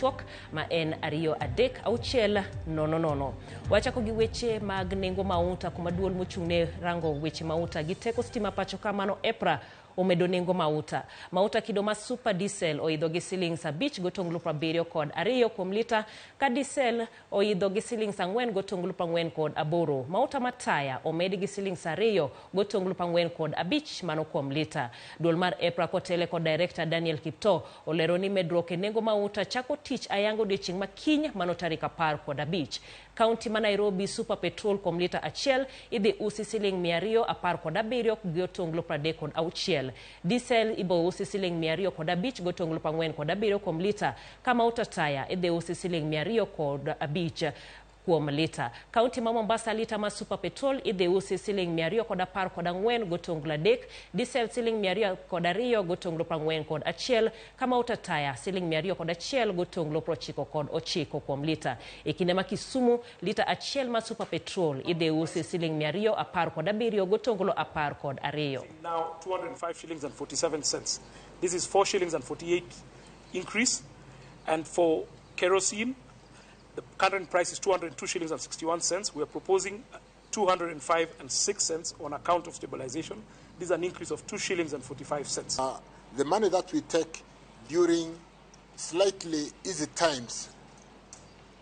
machuok ma en 2 3 6 0 0. Wachako gi weche mag nengo mauta kuma duol mochung'ne rango weche mauta gi teko stima pacho ka mano EPRA omedo nengo mauta. Mauta kido ma super diesel oidho gi silings 5.72 kuom lita ka diesel oidho gi silings 4.48. Mauta mataya omed gi silings 2.45 mano kuom lita. Duol mar EPRA kotele kod Director Daniel Kiptoo olero ni medruok e nengo mauta chako tich ayanga odiochieng' ma kiny mano tarik 15. Kaunti ma Nairobi super petrol kuom lita achiel idhi usi siling 217.36. Diesel ibo usi siling 205.47 kuom lita ka mauta taya idhi usi siling 205 kuom lita. Kaunti ma Mombasa lita ma super petrol idhi usi siling 214.3, diesel siling 202.41 ka mauta taya siling 201.99 kuom lita. E kinde ma Kisumu lita achiel ma super petrol idhi usi siling 217.12. Now 205 shillings and 47 cents. This is 4 shillings and 48 increase. And for kerosene, the current price is 202 shillings and 61 cents. We are proposing 205 and 6 cents on account of stabilization. This is an increase of 2 shillings and 45 cents. The money that we take during slightly easy times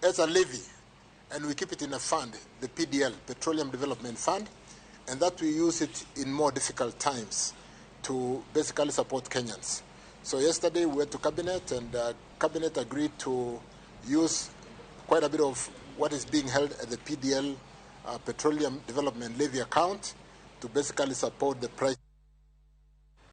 as a levy, and we keep it in a fund, the PDL, Petroleum Development Fund, and that we use it in more difficult times to basically support Kenyans. So yesterday we went to Cabinet, and Cabinet agreed to use quite a bit of what is being held at the PDL Petroleum Development Levy account to basically support the price.